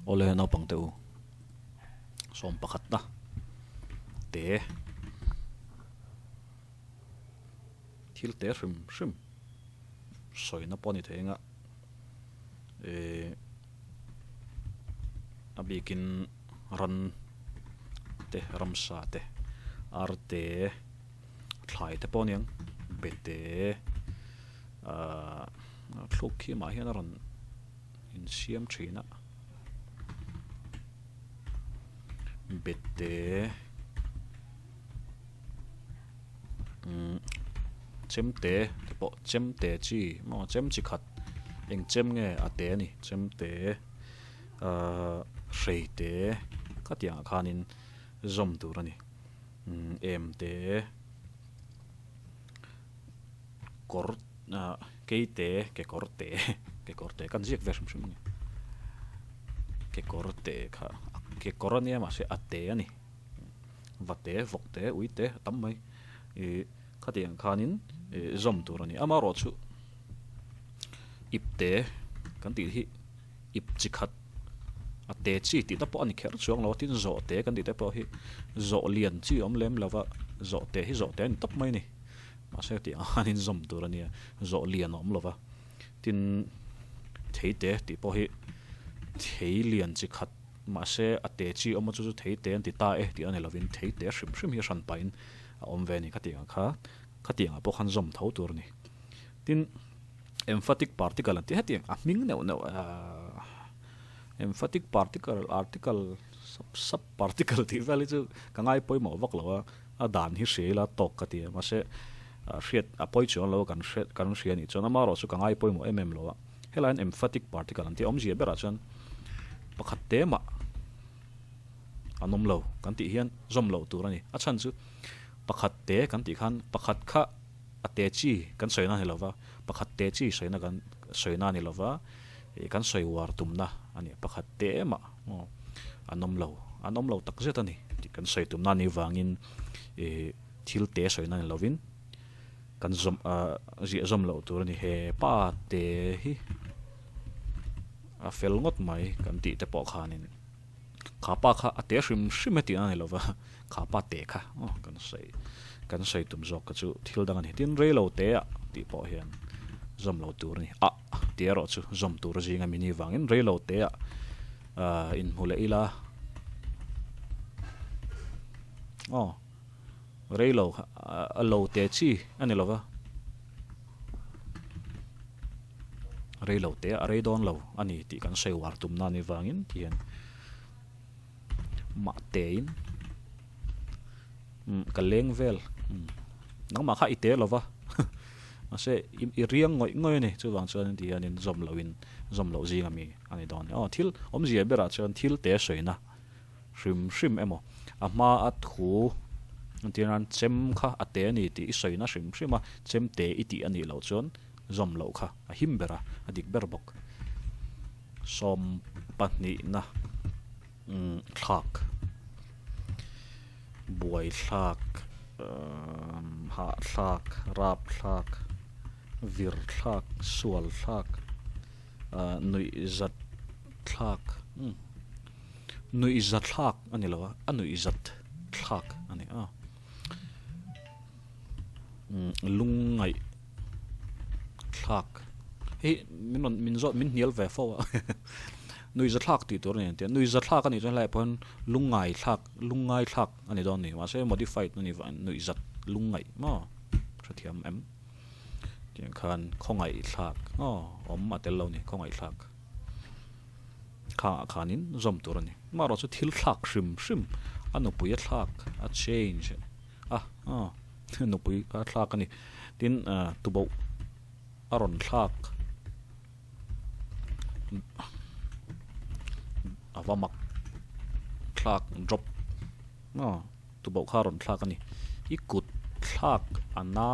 Awle naupang te u sawm pakhatna te thil te hrim hrim sawina pawh a ni thei anga ehh a bikin ran te ramsa te ar te thlai te pawh a niang bete ahh thluk khi mah hian a rawn insiam thin a bete umm chemte te pawh chemte chi maw chem chi khat eng chem nge a te a ni chemte ahh hreite khatiang ah khanin zawm tur a ni umm em te kawr ah keite kekawr te kekawr te kan ziak ve hrim hrim a ni kekawr te kha kekawr a nia mahse a te a ni va te vawk te ui te a tam mai ih khatiang khanin ih zawm tur a ni amaherawhchu ip te kan tih hi ip chi khat a te chi tih te pawh a ni kher chuang lo a tin zawh te kan tih te pawh hi zawh lian chi a awm lem lo va zawh te hi zawh te a ni tawp mai a ni. Mahse tih ang khanin zawm tur a nia, zawh lian a awm lo va. Tin, thei te tih pawh hi thei lian chi khat mahse a te chi awm a chu chu thei te an ti ta e tih a ni lovin thei te hrim hrim hi a hran pahin a awm ve a ni khatiang ang kha, khatiang ah pawh khan zawm tho tur a ni. Tin, emphatic particle an tih hetiang a hming neuh neuh ahh emphatic particle article sub sub particle tih vel hi chu ka ngai pawimawh vak lo a. A dan hi hria ila tawk ka ti a, mahse hriat a pawi chuang lo a kan hre kan hria anih chuan amaherawh chu ka ngai pawimawh em em lo a, helai hian emphatic particle an tih a awmzia berah chuan pakhat te mah an awm lo kan tih hian zawm loh tur a ni. A chhan chu pakhat te kan tih khan pakhat kha a te chi kan sawina a ni lo va, pakhat te chi sawina kan sawina a ni lo va, ih kan sawi uar tumna a ni, pakhat te mah an awm lo, an awm lo tak zet a ni tih kan sawi tumna a nih vangin ih thil te sawina ni lovin kan zawm ah ziah zawm loh tur a ni. He pa te hi a fel ngawt mai kan tih te pawh khanin kha pa kha a te hrim hrim e tihna a ni lova kha pa te kha aw kan sawi kan sawi tum zawk kha chu thil dang a ni. Tin rei lo te ah tih pawh hian zawm lo tur a ni. Ah tih erawh chu zawm tur zinga mi ni vangin rei lo te ah ah inhmu leh ila aw rei lo a lo te chi a ni lova. Rei lo te a rei dawn lo a ni tih kan sawi uar tumna a nih vangin ti hian mah tein umm ka leng vel umm nangmah kha i te lo va mahse i riang ngawih ngawih a ni chuvang chuan ti hianin zawm lohin zawm loh zing ami a ni dawn a ni aw thil awmzia berah chuan thil te sawina hrim hrim emaw a hma a thu entir nan chem kha a te a ni tih i sawina hrim hrim a chem te i tih a nih loh chuan zawm loh kha a him ber a a dik ber bawk. Sawm pahnihna thlak buai thlak hahthlak rap thlak vir thlak sual thlak nuih zat thlak nuih za thlak a ni lo a a nuih zat thlak a ni a lungngaih thlak hi min rawn min zawt min hnial ve fo a nuih za thlak tih tur a ni ang tia nuih za thlak a nih chuan helaiah pawh hian lungngai thlak lungngai thlak a ni dawn a ni mahse modified a ni vang nuih zat lungngaih maw hrethiam em tiang khan khawngaih thlak aw awm a tel lo a ni khawngaih thlak. Khangah khanin zawm tur a ni. Amaherawh chu thil thlak hrim hrim a nupui a thlak a change a aw nupui a thlak a ni. Tin tuboh a rawn thlak a va mak thlak drop aw tuboh kha a rawn thlak a ni. I kut thlak a na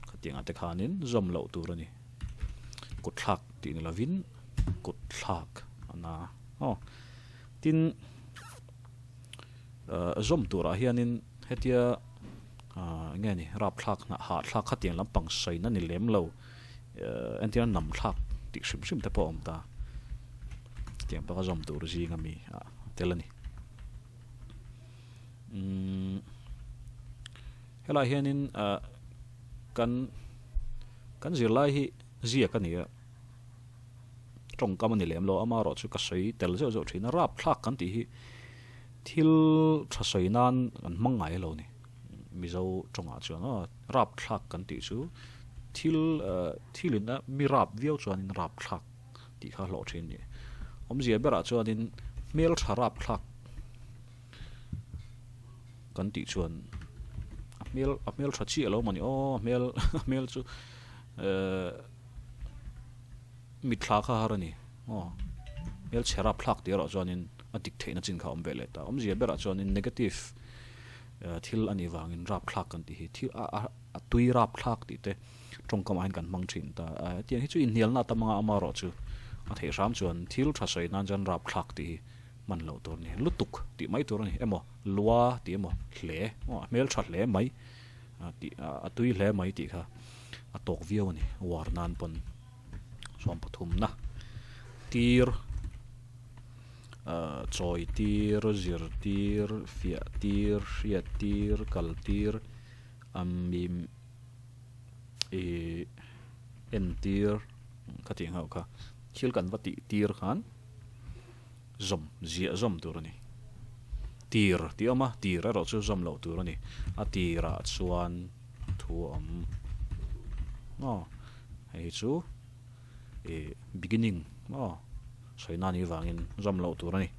khatiangah te khanin zawm loh tur a ni. Kut thlak tih ni lovin kut thlak a na aw. Tin, zawm turah hianin hetia eng nge ni rapthlak hnah hahthlak khatiang lampang sawina ni lem lo entirna nam thlak tih hrim hrim te pawh a awm ta. Chutiang pawh kha zawm tur zinga mi a tel a ni. Umm helaiah hianin ah kan kan zirlai hi ziak a ni a, tawngkam a ni lem lo a, amaherawhchu ka sawi tel zeuh zeuh thin a, rapthlak kan tih hi thil tha sawi nan kan hmang ngai lo a ni. Mizo tawngah chuan aw rapthlak kan tih chu thil ah thilin a mi rap viau chuanin rapthlak tih kha hlawh thin a ni. Awmzia berah chuanin hmeltha rapthlak kan tih chuan a hmel a hmeltha chiah lo mawni aw a hmel a hmel chu ehh mitthla kha har a ni aw hmelchhe rapthlak tih erawh chuanin a dik theihna chin kha a awm ve leh ta. Awmzia berah chuanin negative thil a nih vangin rapthlak kan tih hi thil a a a tui rapthlak tih te tawngkamah hian kan hmang thin ta. Hetiang hi chu inhnialna a tam anga amaherawh chu a theih hram chuan thil tha sawi nan chuan rapthlak tih hi hman loh tur a ni. Lutuk tih mai tur a ni emaw lua tih emaw hle aw a hmeltha hle mai tih a tui hle mai tih kha a tawk viau a ni war nan pawn sawmpathumna tir. Chawi tir, zir tir, fiah tir, hriat tir, kal tir, am ih en tir kha tih nghauh kha thil kan va tih tir khan zawm ziah zawm tur a ni. Tir tih a awm a, tir erawh chu zawm loh tur a ni. A tirah chuan thu a awm aw hei hi chu ih beginning maw sawi nan hi vangin zawm loh tur a ni.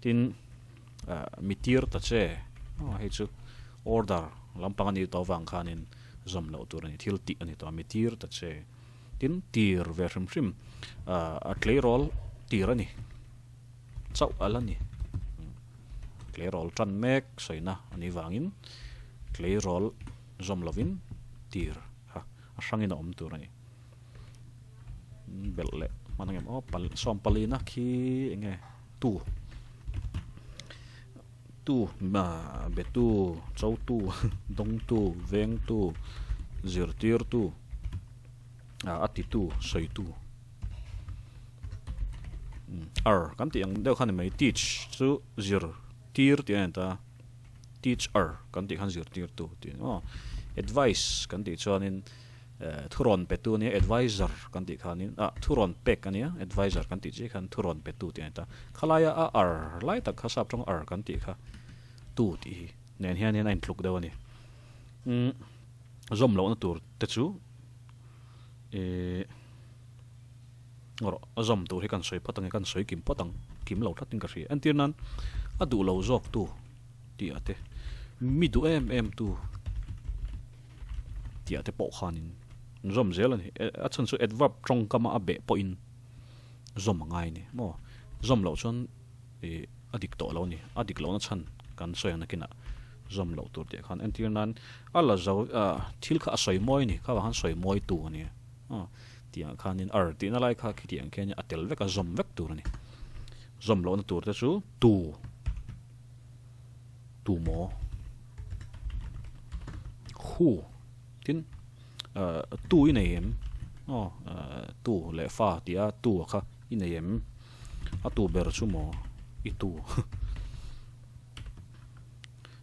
Tin ah mi tir ta che aw hei chu order lampang a nih tawh avang khanin zawm loh tur a ni thil tih a ni tawh a mi tir ta che. Tin tir ve hrim hrim ah a tleirawl tir a ni chauh a la ni. Tleirawl tan mek sawina a nih vangin tleirawl zawm lovin tir kha a hrangin a awm tur a ni. Belh leh hman ang em aw pal sawm palina khi eng nge tu tu ah be tu cho tu dawng tu veng tu zirtir tu ah a ti tu sawi tu ar kan tih ang deuh kha ni mai teach chu zir tir tih a ni ta teach ar kan tih khan zirtir tu tih a ni maw advice kan tih chuanin. Thurawn petu a nia, adviser kan tih khanin, ah thurawn pek a nia, adviser kan tih chiah khan thurawn petu tih a ni ta. Khalaia a ar lai tak kha sap tawng ar kan tih kha tu tih hi nen hianin a intluk deuh a ni. Umm zawm lohna tur te chu ih rawh a zawm tur hi kan sawi phawt ang e, kan sawi kim phawt ang, kim lo tlatin ka hria. Entir nan a duh lo zawk tu tih ah te mi duh em em tu. Tih te pawh khanin zawm zel a ni. A chhan chu adverb tawngkama a beh pawhin zawm a ngai a ni maw? Zawm loh chuan ih a dik tawh lo a ni. A dik lohna chhan kan sawi ang nakinah zawm loh tur tih khan entir nan a la zo ah thil kha a sawi mawi a ni. Kha vang khan sawi mawi tu a ni a tih ang khanin ar tihna lai kha khiti ang khian a tel vek a zawm vek tur a ni. Zawm lohna tur te chu tu tu maw? Hu tin eh tu i nei em aw eh tu leh fa tih a tu a kha i nei em a tu ber chu maw i tu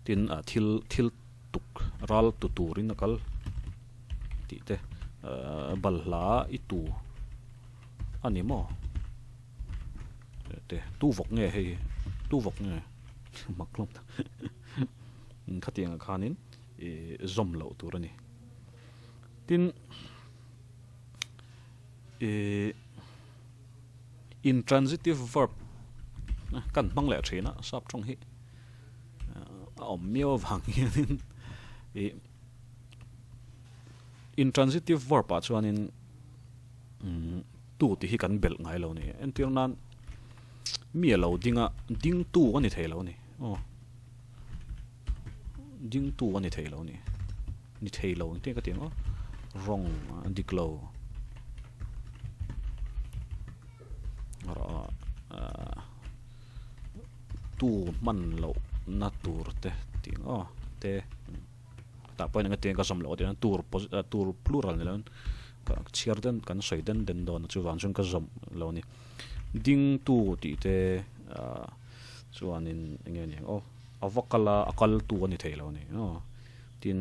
tin ah thil thil tuk ral tu turin a kal tih te eh balhla i tu a ni maw te tu vawk nge hei tu vawk nge mak hlawm tak. Khatiang ah khanin ih zawm loh tur a ni. Tin, ih intransitive verb kan hmang leh thin a, sap tawng hi a awm miau avang hianin ih intransitive verb ah chuanin tu tih hi kan belh ngai lo a ni. Entir nan mi a lo ding a, ding tu a ni thei lo a ni. Aw. Ding tu a ni thei lo a ni. Ni thei lo engtin ka ti ang aw. Wrong a dik lo. Tu hman loh na tur te tih ang aw te tah pawhin eng ati ka zawm loh a tih tur tur plural ni lo in ka chhiar den kan sawi den den dawn a chuvang chuan ka zawm lo a ni. Ding tu tih te chuanin eng nge ni ang aw a va kal a a kal tu a ni thei lo a ni aw tin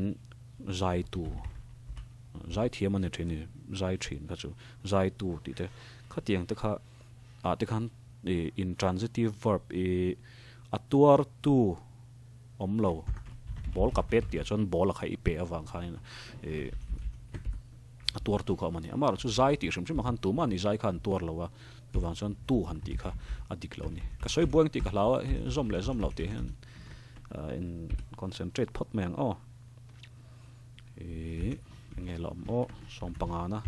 zai tu zai thiam a ni thin a ni zai thin kha chu zai tu tih te khatiang te kha ah te khan ih intransitive verb ih a tuar tu awm lo ball ka pet tih ah chuan ball a kha i pe avang khanin ih a tuar tu kha a awm a ni. Amaherawhchu zai tih hrim hrim ah khan tumah ni zai kha an tuar lo a, chuvang chuan tu han tih kha a dik lo a ni. Ka sawi buai ang tih ka hlau a, zawm leh zawm loh tih hian in concentrate phawt mai ang aw. Ih eng nge la awm aw sawmpangana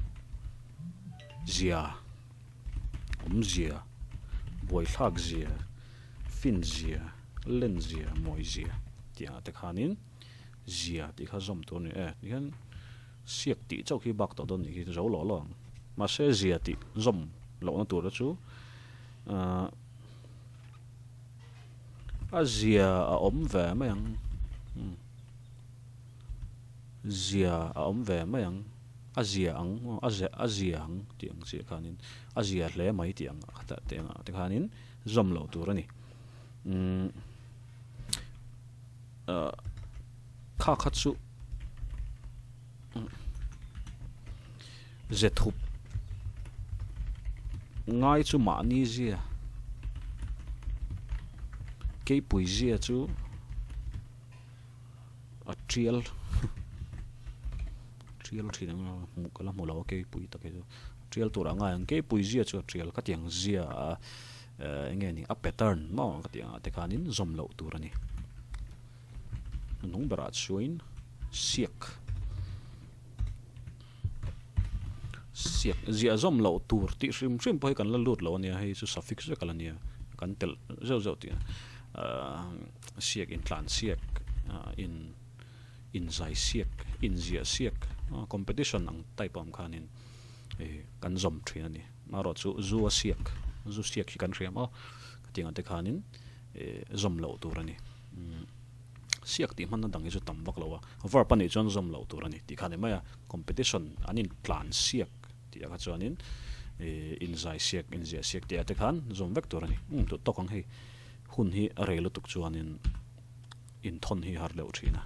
zia awmzia buaithlak zia fin zia len zia mawi zia tih ang ah te khanin zia tih kha zawm tur a ni e tihian. Siak tih chauh khi bak tawh dawn nih khi zo lo lo ang. Mahse zia tih zawm lohna tur te chu ahh a zia a awm ve mai ang umm zia a awm ve mai ang a zia ang a zia a zia ang tih ang chiah khanin a zia hle mai tih ang te ang te khanin zawm loh tur a ni umm ahh. Kha kha chu ze thup ngai chu mahni zia keipui zia chu a tial tial thin ang a hmuh ka la hmu lo a keipui tak hi chu tial turah ngai ang keipui zia chu a tial khatiang zia a eng nge ni a pattern maw khatiang ah te khanin zawm loh tur a ni. Hnung berah chuan siak siak ziah zawm loh tur tih hrim hrim pawh hi kan la lut lo a nia hei chu suffix vek a la nia kan telh zeuh zeuh tih ahh siak intlan siak ah in inzai siak inziah siak competition ang type a awm khanin ih kan zawm thin a ni amaherawh chu zu a siak zu siak hi kan hria maw khatiang ang te khanin ih zawm loh tur a ni. Siak tih hmanna dang hi chu tam vak lo a, verb a nih chuan zawm loh tur a ni tih kha a ni mai a, competition an intlan siak tih ah kha chuanin ih inzai siak, inziah siak tih ah te khan zawm vek tur a ni. Umm duh tawk ang hei hun hi a rei lutuk chuanin inthawn hi har deuh thin a.